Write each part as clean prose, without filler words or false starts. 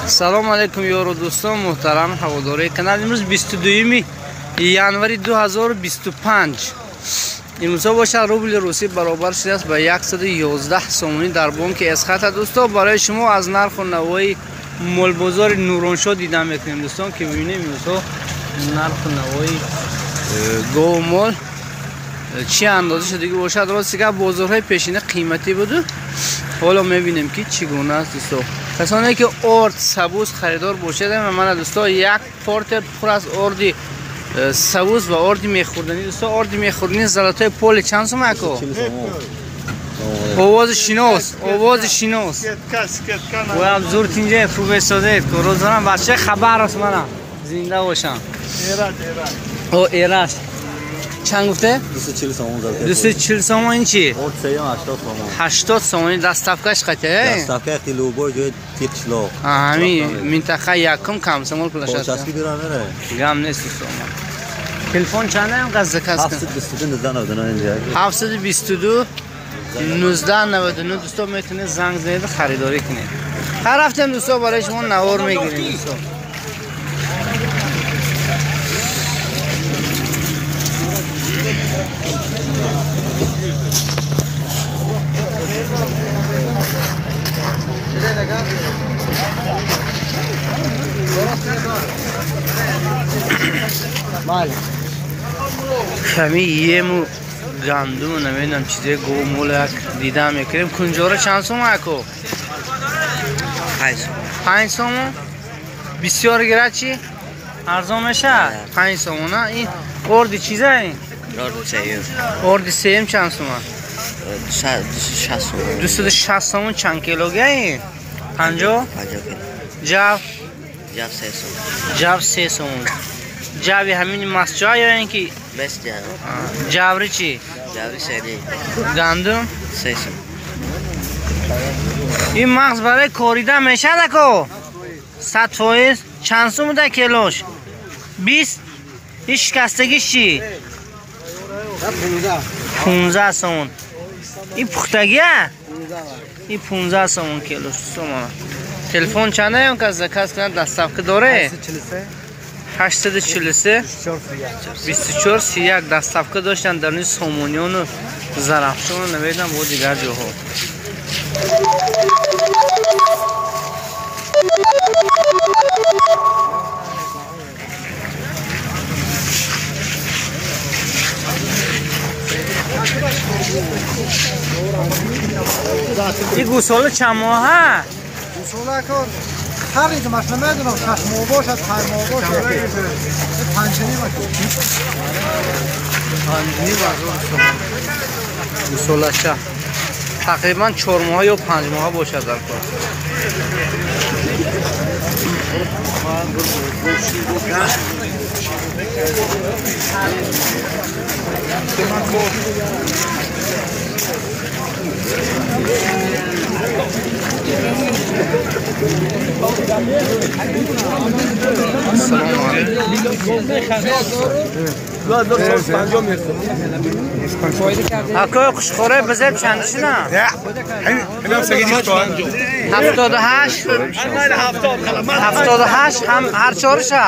Салом алейкум ёру дӯстон, муҳтарам ҳаводорои канал. Имрӯз 22 январи 2025. Имрӯзҳо бошад рубли русӣ баробар шудааст ба 111 сомонӣ дар бонки Эсхата. Дӯстон, барои шумо аз нарху навои молбозори Нуроншо дида мекунем, дӯстон, ки бибинем имрӯзҳо нарху навои гову мол чӣ андоза шудагӣ бошад. Рости гап, бозорҳои пешина қиматӣ буду, ҳоло мебинем ки чӣ гуна аст. Дӯстон, касоне ки орд сабуз харидор бошед, мана дӯстон, як портер пур аз орди сабуз ва орди мехӯрданӣ. Дӯстон, орди мехӯрданӣ золотои поле чанд сум ако? Овози шинос, овози шинос. Оям зур тинҷе хубесодед, рӯзонам бача хабар аст, мана зинда бошам. О, эраш чанд гуфте? 240 сомон. 240 сомон. Ин чи? Орд сеюм 80 сомон. 80 сомони доставкаш қате? Доставка қилубой ҷои тиқшлоқ. Ҳами минтақа якум Комсомол площадка. Почаски бира мере. Гам нест, дӯстон. Телефон чандаям газ заказ кун? 722 19 99. 722 19 99. Дӯстон, метавонед занг занед, харидорӣ кунед. Ҳар ҳафтаам, дӯстон, барои шумо навор мегирем, дӯстон. Ками ему гандуму намедонам чизе гову мол як дида мекунем. Кунҷора чанд сом ако? 5 сомон. Бисёр гирад чӣ? Арзон мешавад? 5 сомона. Ин орди чиза ин? Орди сеюм. Орди сеюм чанд сомон? 260 сомон. 260 сомон. Чанд килога ин? 50? 50 кило. Ҷав? Ҷав 3 сомон. Ҷав 3 сомон. Ҷави ҳамин масҷа ё ин ки? Бес ҷав. Ҷаври чӣ? Ҷаври сери. Гандум? 3 сомон. Ин мағз барои корида мешавад ако? 100%. Чанд сум буда килош? 20? Ин шикастагиш чӣ? 15 сомон. Ин пухтагия? Ин 15 сомон килош. Сомона. Телефон чандаям кас заказ кунад, доставка доре? 843 24 31. Доставка доштан дар низ Сомониёну Зарафшону намедонам бо дигар ҷоҳо. Ин гӯсола чанд моҳа? Гӯсола кон харидимаш, намедонам, 6 моҳ бошад, 5 моҳ бошад. 5.5 аку. 5.5 ҳазор сомон. Гӯсолаша тақрибан 4 моҳа ё 5 моҳа бошад дар кор. Салому алейкум. Акои хушхӯраи бизеб чанд шина? 78. 78 ҳам ҳар чоруша?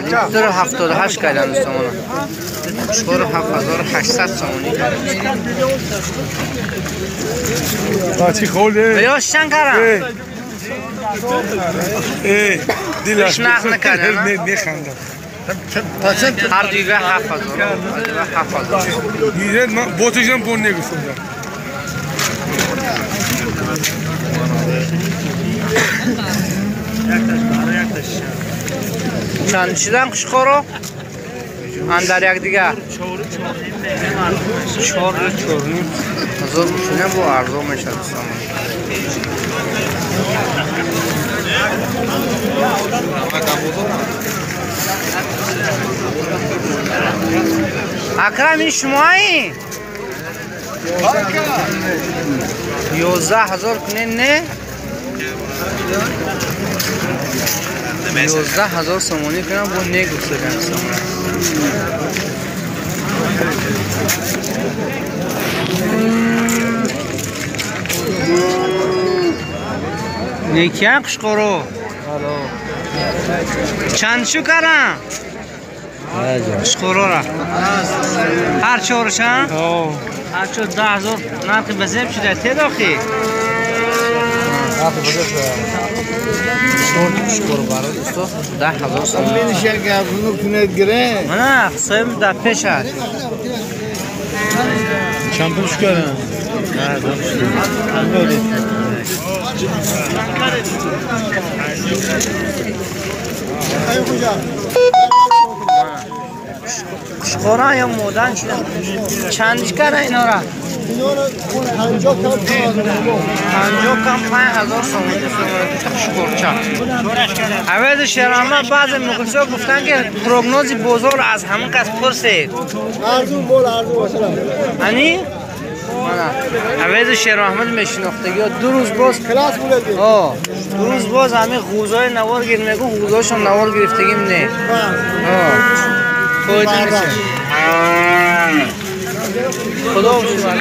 Литр 78 кайдан, дӯстонмона. Хушхӯра 7800 сомонӣ. Ёш чанд карам? Иш нақл накардам? Ҳар дуйга 7000. 7000. Ботижам пон негуфтам. Чанд шидан хушхӯро? Андар якдигар. 4 4.5 ҳазор шина бо арзон мешавад, дӯстон. Акрам, ин шумои? 11 000 кунед, не? 11 000 сомонӣ кунам бо не гуфтаган сомон. Некиям қушқоро? Чанд шу карам? Қушқорора. Ҳар чорша? Ҳар чор 10,000 нархи ба зеб шуда тедохи. Чор қушқор барои дӯсто 10,000 сом. Мана соҳиб дар пеш аст. Чанд пул шукарам? Қушқора ё модан чида? Чандиш кара инора? 50 кам 5,000 сомон қушқорча. Авези Шерама баъзе мухлисо гуфтанд ки прогнози бозор аз ҳамон кас пурсед. Арзун бол арзун бошад. Ани? Авези Шераҳмад мешинохтагиё ду рӯз боз класс будаги. Ду рӯз боз ҳамин ғӯзои навор гир мегӯ ғӯзошон навор гирифтагим не. Фоида мешавад. Худо шукр.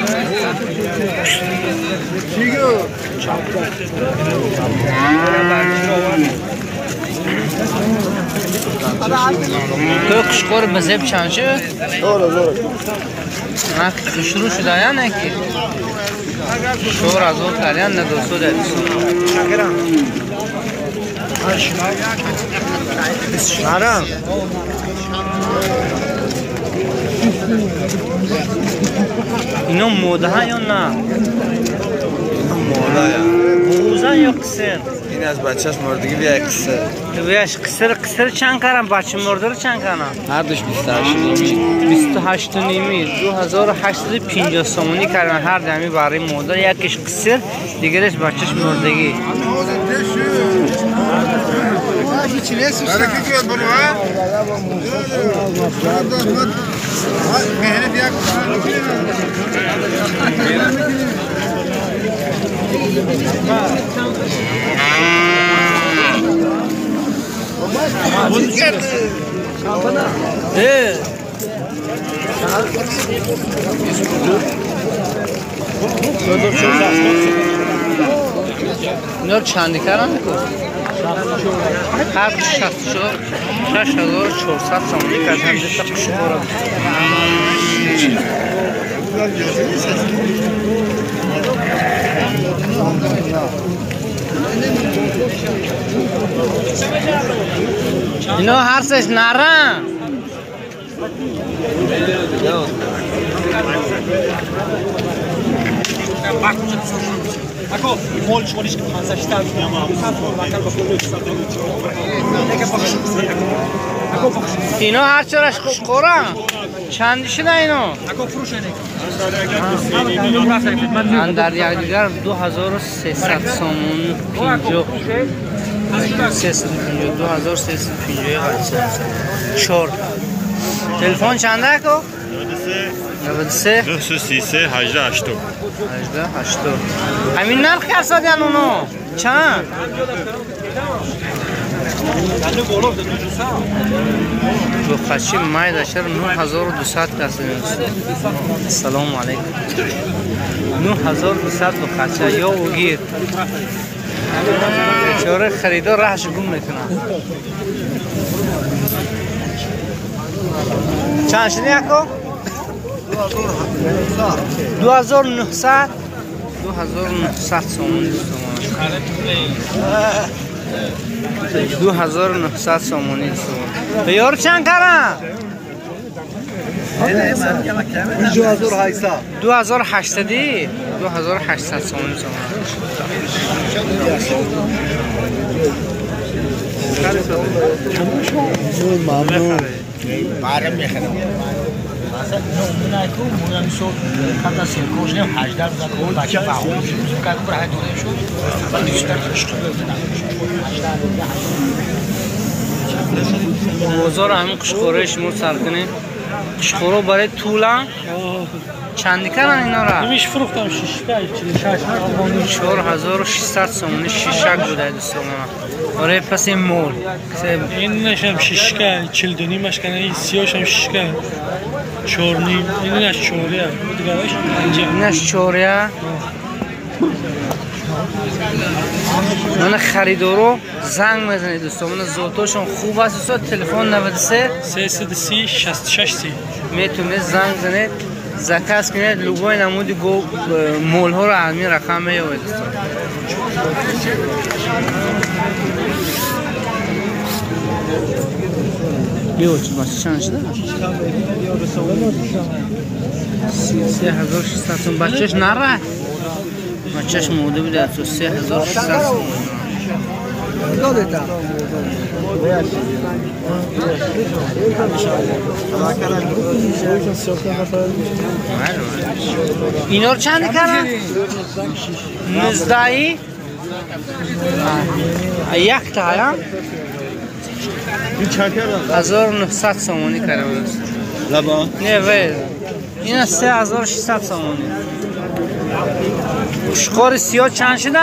То қушқор ба зеб чанд шуд? 4,000. Нархи шурӯъ шуда я не ки? 4,000 карян не дӯсто дадисо. Ино модаҳа ё на? Модая. Ғӯза ё қисир? Ин аз бачаш мурдагӣ бия қисир. Бияш қисир, қисир чанд карам? Бача мурдаро чанд карам? Ҳардуш 28.5. 28.5, 2850 сомонӣ кардан ҳар дами барои модар, якиш қисир, дигараш бачаш мурдагӣ. اینا رو چندی کردن میکن؟ هر 6400 سامانی کردن دوتا قشقورا. اینا هر سش نرن. اینا هر چرش قشقورا چندی شده اینا؟ من در یک دیگر 2300 سامون 50 352 2350 4 تلفن چنده کو؟ 93 933 18 80 18 80. همین نرخ کسادیان اونو چند؟ بخشی مایده شهر 9200 کسادیان. السلام علیکم. 9200 بخشی یا اوگیر چاره خریدار راهش گم میکنه. چند شده یکو؟ 2900 2900 سومونی. 2900 سومونی. به یارو چند کردن؟ 2800. 2800 2800 سومونی. ممنون. برم میخرم. بازار همین قشقوره شما سر کنید. قشقوره برای طولان چندی کردن اینا را؟ نمیش فروختم 4600 سومونی شیشک بوده دوستان. آره پس این مول این نشم شیشکه 42.5 کنه، این سیاهش شیشکه 4.5، این نش 4 دیگه 5، اینش 4. Мана харидоро занг мезанед дӯстон. Мана зотошон хуб аст дӯстон. Телефон 93 330 66 30. Метавонед занг занед, заказ кунед, любой намуди молҳоро аз ин рақам меёбед дӯстон. Биё чӣ бача чанд шуда? 3600 сом. Бачаш нара? Бачаш мода буда 3600 сом. اینا رو چند کردن؟ 19 یک تا هم 1900 سومانی کردم. لبا؟ نه ویل اینا 3600 سومانی. شخور سیاه چند شده؟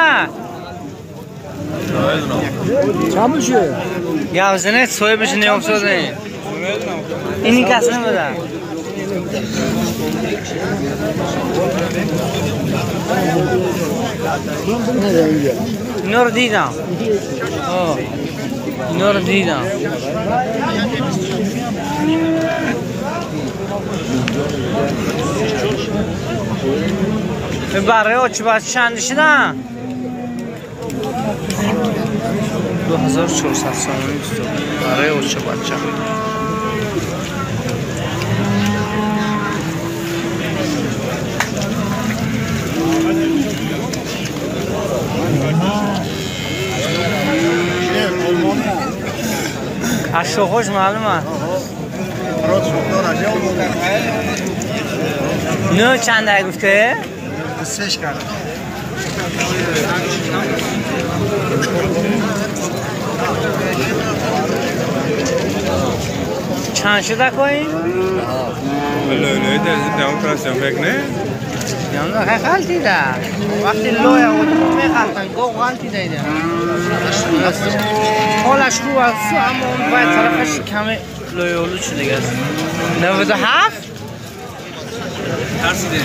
چند میشه؟ گوزنه صاحبش نیافتاده. اینی کس نمیده. اینا رو دیدم. اینا رو دیدم. برای چه باید چند شدن؟ 2400 سومانی برای اوچه بچه. از شوخوش معلومه. نه چند گفته؟ سش کردم. چند شده کوین؟ لولوی دموکراسی فکر نه؟ نه غلطی ده. وقتی لوی اتو میخواستن گو غلطی ده. حالش خوب است اما اون باید طرفش کمی لویولو شده است. 97؟ ترسیده.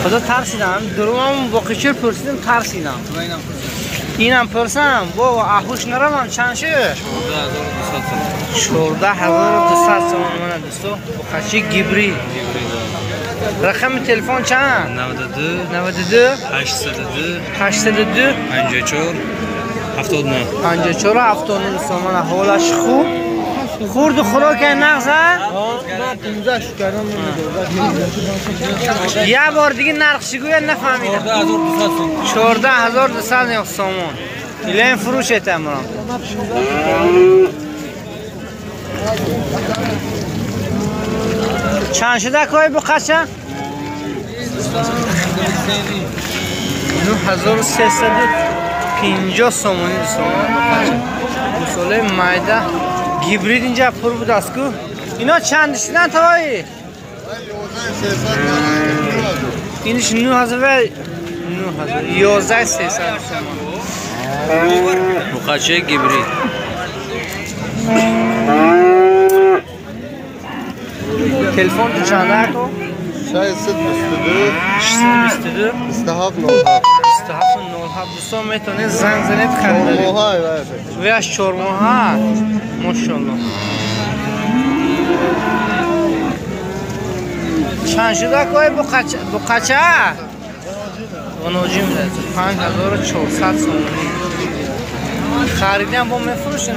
خدا ترسیدم. دروم با قشر پرسیدم ترسیدم. اینم پرسم با احوش نروم چند شد؟ 14200 سوم. من دوستو با قشی گیبری. رقم تلفن چند؟ 92 92 802 802 54 79 54 79 سومن. حالش خوب خورد و خوراک نغزه؟ من 15 کردم. یه بار دیگه نرخ گویا نفهمیدم. 14200 سومون. ایلین فروش اتمرام. چند شده کوی بقچه؟ 9350 سومونی سومون بقچه. گوساله مایده گیبرید اینجا پر بود از کو. اینا چند شدن توایی؟ اینش 11300 سومون. بقچه گیبرید. تلفن چند تو؟ 622 622 27 07 27 07. دوستان میتونید زنگ زنید خریداری. و از 4 ماه ماشاءالله. چند شده کوی بقچه؟ ونوجیم ده 5400 سومانی. خریدیم با میفروشن.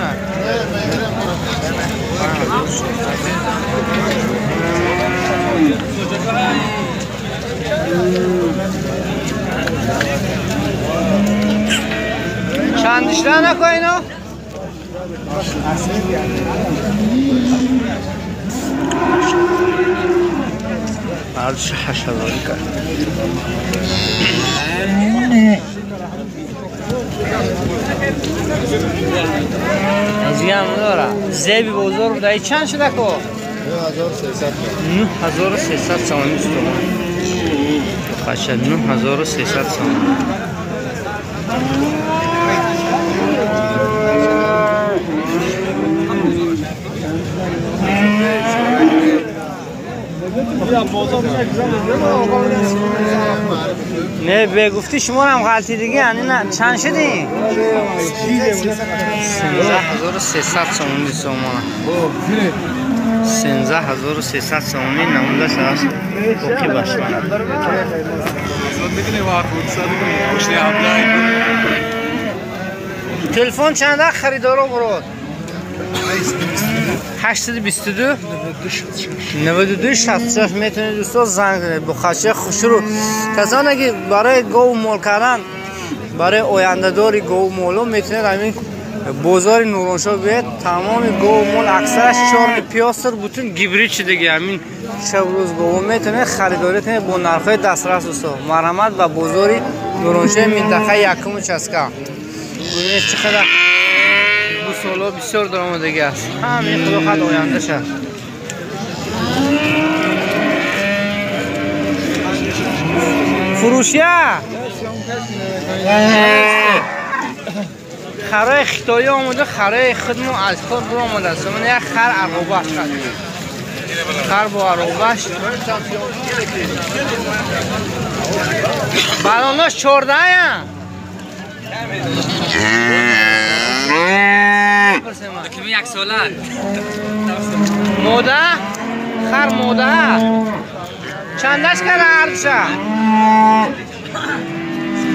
چند شده نکن اینا؟ ارزش 8000 کرد. از یه هم داره زیبی بزرگ بوده. چند شده که؟ 9300 سومانی است. خاشه 9300 سومانی. نه به گفتی شما هم غلطی دیگه یعنی نه چند شدی؟ 13300 سومونی سومونه 13300 سومونی نمونده شد اوکی باش تلفن چنده خریدارو برود 822 92 66 میتونید دوستا زنگ زنید بخچه خوشرو کسانی که برای گاو مال کردن برای آینده داری گاو مالو میتونید همین بازار نورانشاه بیاید تمام گاو مال اکثرش چهار پیاستر بوتون گیبرید شده دیگه همین شب روز گاو میتونید خریداری کنید با نرخ‌های دسترس دوستا مرحمت و بازار نورانشاه منطقه یکم چسکا ببینید چقدر سالا بسیار درآمدگی است همین خدا خد آینده شد فروشیه خرای خطایی آمده خرای خودمون از خود بر آمده است من یک خر عربش خر با عربش بالاناش 14 یک ساله موده خر موده چندش کرده ارزشه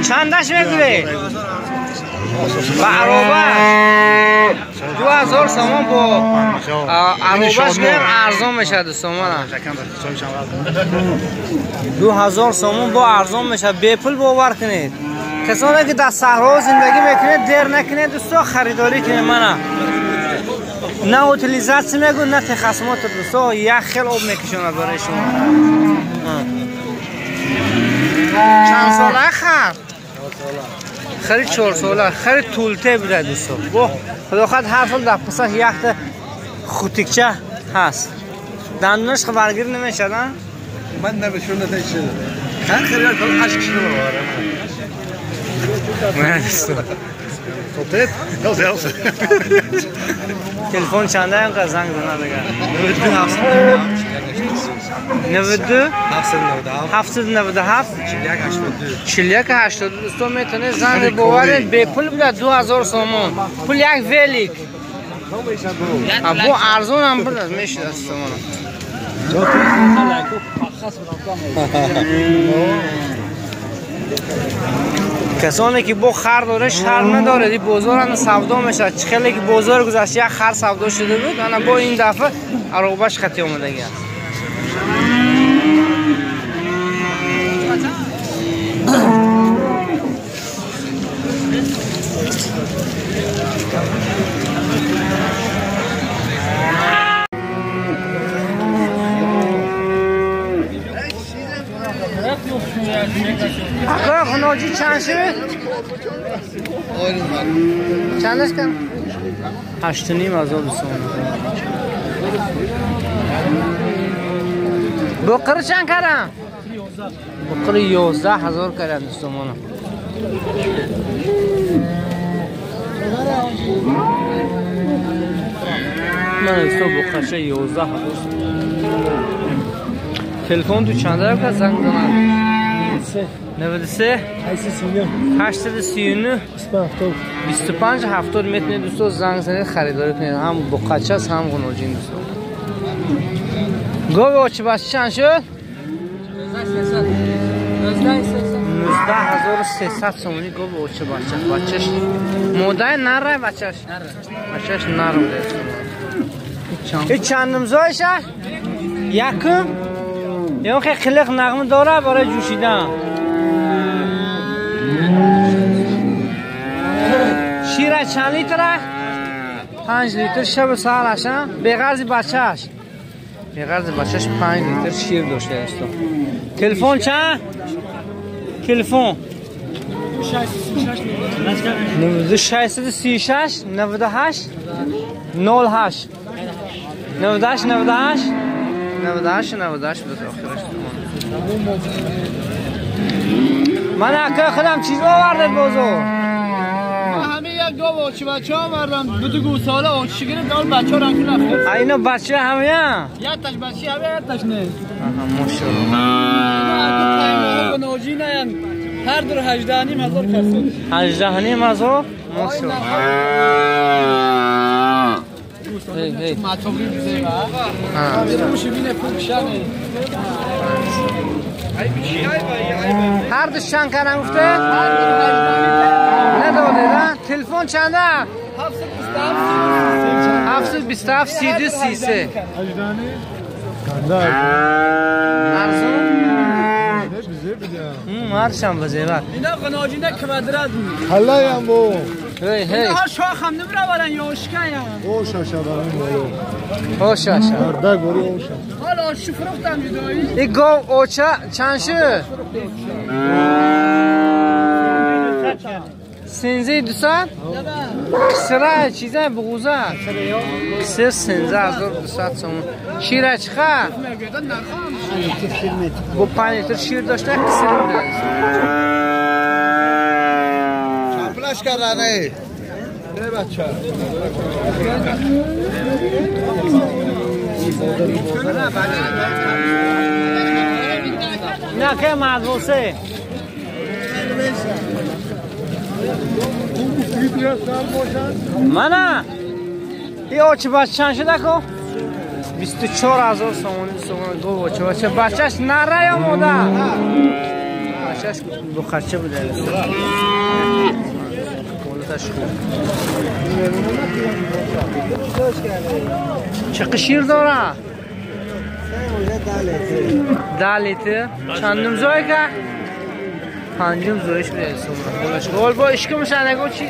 چندش میگیری با عربش 2000 سامان با عربش گرم ارزان میشه دوستان 2000 سامان با ارزان میشه بی پول باور کنید کسانی که در صحرا زندگی میکنید دیر نکنید دوستا خریداری کنید منه نه اوتیلیزاسیون میگو نه تخصمات دوستا یک خیل آب میکشونه برای شما چند ساله خر؟ خرید 4 ساله خرید طولته بوده دوستا با خدا خواهد هر سال در پسش یک تا خوتیکچه هست دندونش خبرگیر نمیشه نه؟ من نمیشون نمیشه خر خریدار کن 8 کشی تلفن چنده اینقدر زنگ زنه دیگه 92 797 41 82 دوستان میتونه زنگ باورید به پول بوده 2000 سومون پول یک ولیک با ارزون هم بوده میشه سومون کسانی که با خر داره شرم نداره دی بازار هم سودا میشه خیلی که بازار گذشته یک خر سودا شده بود انا با این دفعه عربش خطی آمدگی است آقا خناجی چند شد؟ چندش کن؟ 8.5 هزار سومون بقره چند کردم؟ بقره 11,000 کردم دوستان من دوستان بقره 11,000 تلفن تو چند دقیقه زنگ زنم 93 839 25 70 میتونید دوستان زنگ زنید خریداری کنید هم بقچه است هم غنوجین دوستان گاو آچه بچه چند شد؟ 19300 سومونی گاو آچه بچه بچهش موده نره بچهش بچهش نره بوده این چندم زایشه؟ یکم؟ یه خیلی خلق نغمه داره برای جوشیدن شیر چند لیتره؟ 5 لیتر شب سهرش به غرض بچهش به غرض بچهش 5 لیتر شیر داشته است تلفن چند؟ تلفن 636 98 08 98 98 98 98 بود آخرش من اکای خودم چیز آورده بازار همه یک گاو آچه بچه آوردم دو گوساله آچه گرفت دال بچه ها رنگ رفت اینا بچه همه هم یک تاش بچه همه یک تاش نه آها ماشاءالله اینا ناجی نه Ҳар дур 18.5 ҳазор касод. 18.5 ҳазор? Мошаллоҳ. Эй, эй. Ҳар ду чанд каран гуфте? Надодед, а? Телефон чанда? 727 32 33. Арзон? Маршам базевар. Ина қаножина квадрат. Ҳалаям бо. Эй, эй. Ина шохам намераваран ёшкаям. О шашабаран боло. О шаша. Барда гори о шаша. Ҳоло шуфрухтам ҷудоӣ. И гов оча чанд шуд? Сензаи 200? Қисра чиза буғуза? Қиср 13200 сомон. Шира чиха? Бо 5 литр шир дошта қиср буда. Чаплаш кардане. Не бача. На ке мадвосе. Мана и очи бач чанд шуда ко? 24000 сомонӣ сомон гов очи бача. Бачаш нара ё мода? Бачаш бухарча буда. Ҳолаташ хуб. Чӣ шир дора? 10 литр. Чандум зой ка? Панҷум зоиш буда сомон. Ҳолаш гол бо ишкум шанагу чи?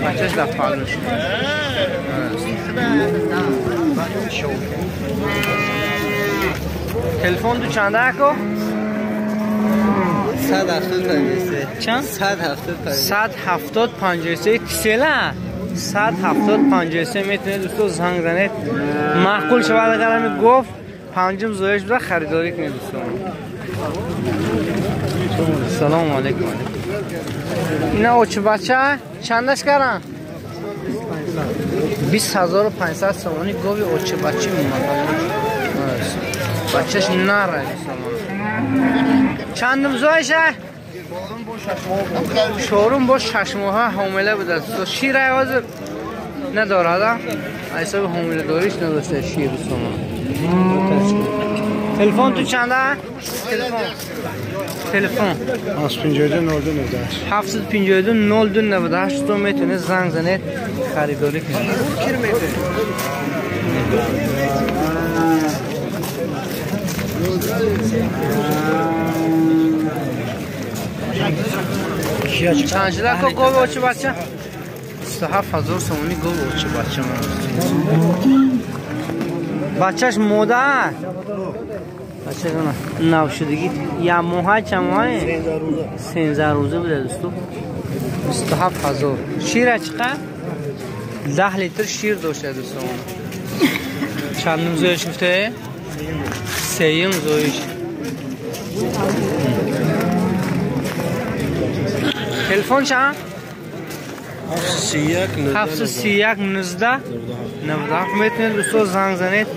Бачаш дар палуш. Телефон ду чанда ако? 170 53. Чанд? 170 170 53 кисела. 170 53 метавонед дӯсто занг занед. Маъқул шавад агар ҳамин гов панҷум зоиш буда харидорӣ кунед дӯстон. Салому алейкум. Ина очи бача чандаш каран? 20500 сомонӣ гови очи бачи мемонад. Бачаш нара сомон. Чандум зоиша? Чорум бо 6 моҳа ҳомила будааст. Шир ҳозир надорад, а? Ҳисоби ҳомиладориш надошта шир сомон. Телефон ту чанда? Телефон. 752 02 98. 752 02 98 то метавонед занг занед харидорӣ кунед. Чанд шуда ко гови очи бача? 27000 сомонӣ гови очи бача. Бачаш мода? Бача навшудагӣ як моҳа чанд моҳае? 13 рӯза буда дӯсто. 27000. Шира чиқар? 10 литр шир дошта дӯстон. Чандум зоиш гуфте? Сеюм зоиш. Телефон чанд? 731 19 97 метавонед дӯсто занг занед.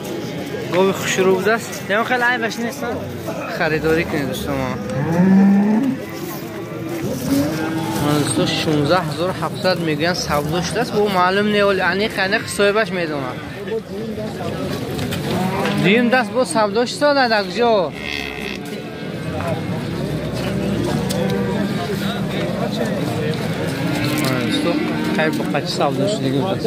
Гови хушрӯ будааст. Ям хеле айбаш нест, харидорӣ кунед дӯстон. Дӯсто 16700 мегӯянд савдо шудааст. Бо маълум не, вале аниқ аниқ соҳибаш медонад. Дуюм даст бо савдо шуд дар куҷо? Дӯсто хайр бо қачи савдо шудагӣ будааст.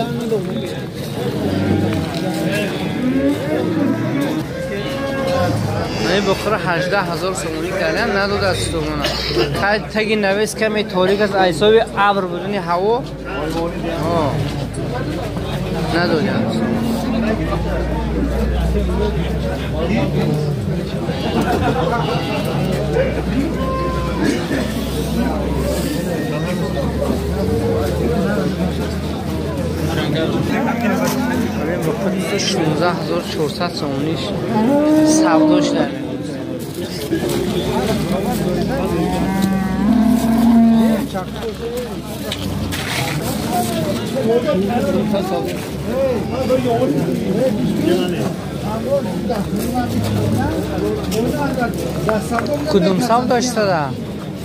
Ин бухора 18000 сомонӣ кардан надодааст сомона. Таги навес каме торик аст, ҳисоби абр будани ҳаво надоданд. Ин бухора 16400 сомониш савдо шуда. Кудум савдо шуда?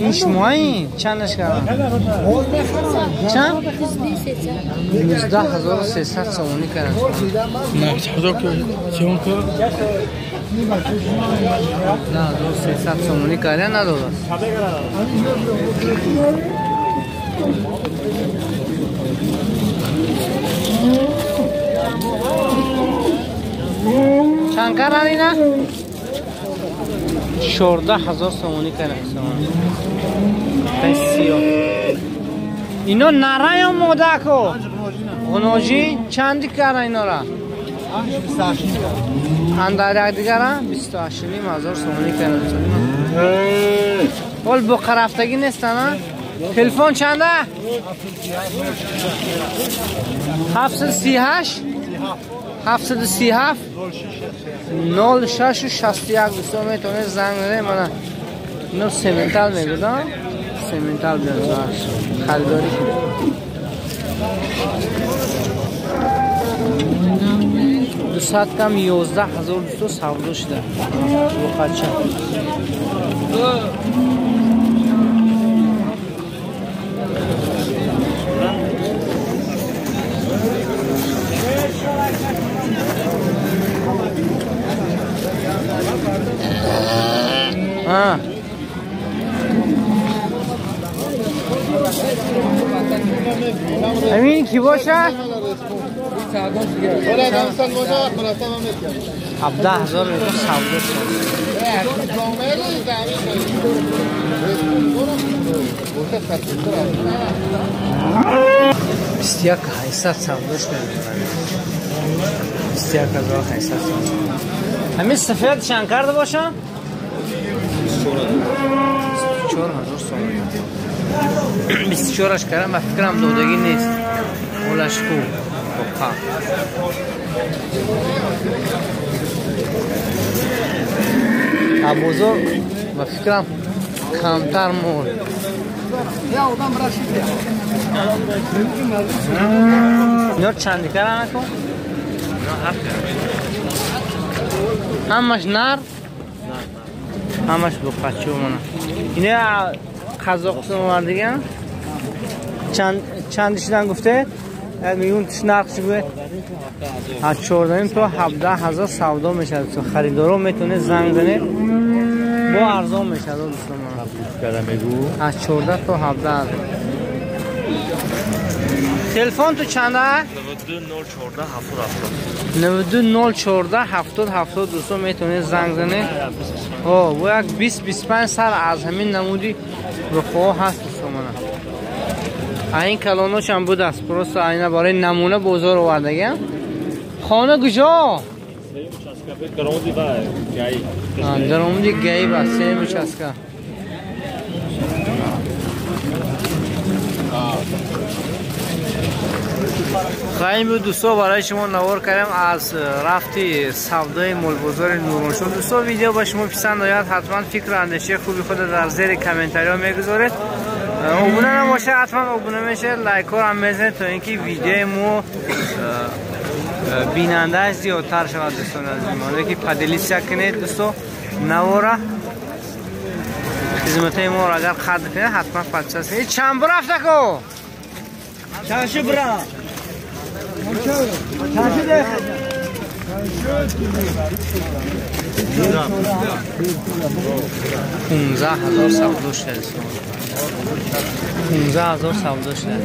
Ин шумоин чандаш кардам? Чанд? 19300 сомонӣ кардам. 19300 сомонӣ кардан надодааст. Чанд кардан ина? 14000 сомонӣ кардан. Сиёҳ. Ино нара ё модако? Ғуноҷӣ чанди кардан инора? Андар якдигара 28500 сомонӣ кардан. Ҳол буқарафтагӣ нестан, а? Телефон чанда? 738 737 0661. Дӯстон метавонед занг занед. Мана ино сементал мегӯдам, сементал биён харидорӣ кунед. 200 кам 11000 дӯсто савдо шуда. Буқача. امین کی باشه؟ 17000 میگم سودا شد. 21800 سودا شد. 21800. همین سفید چند کرده باشم؟ 24000 سومانی. 24 کردم و فکرم دادگی نیست. اولش خوب. خب بازار و فکرم کمتر مول. اینا چندی کردن نکن؟ همش نر؟ همش بقچه مونه. اینا قزاقستان آوردگان چند شدن گفته؟ میگون تش نرخ چی بوده؟ از 14 تا 17000 سودا میشه. خریدارا میتونه زنگ بزنه با ارزان میشه دوستان من. از 14 تا 17000. تلفن تو چنده؟ 92 014 70 70. 92 014 70 70. دوستان میتونه زنگ بزنه. او یک 20 25 سر از همین نمودی رخواه هست دوستان من. این کلانوش هم بود است. پروستا اینا برای نمونه بازار آوردگم. خانه کجا؟ درآمدی گئی با سه مچسکا. خیلی دوستا برای شما نوار کردم از رفتی سودای مول بازار نورانشون. دوستا ویدیو با شما پسند آید حتما فکر و اندیشه خوبی خود در زیر کامنتاری ها میگذارید. ابونه نباشه حتما ابونه میشه، لایک ها هم میزنید تا اینکه ویدیو مو بیننده زیادتر شود دوستان عزیز. که поделиться کنید دوستا نواره خدمت ما را اگر قدر کنید حتما подписаться کنید. چند بر رفته کو؟ چند شو برا؟ چند شو ده؟ 15000 سودا شده. 15000 سودا شده.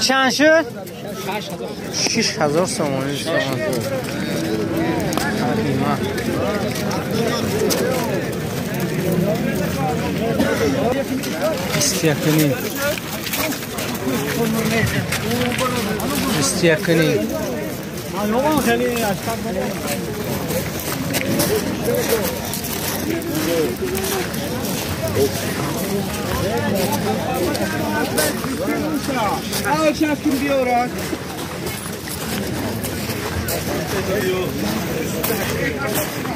چند شد؟ 6000 سومانی. 21.5 21.5.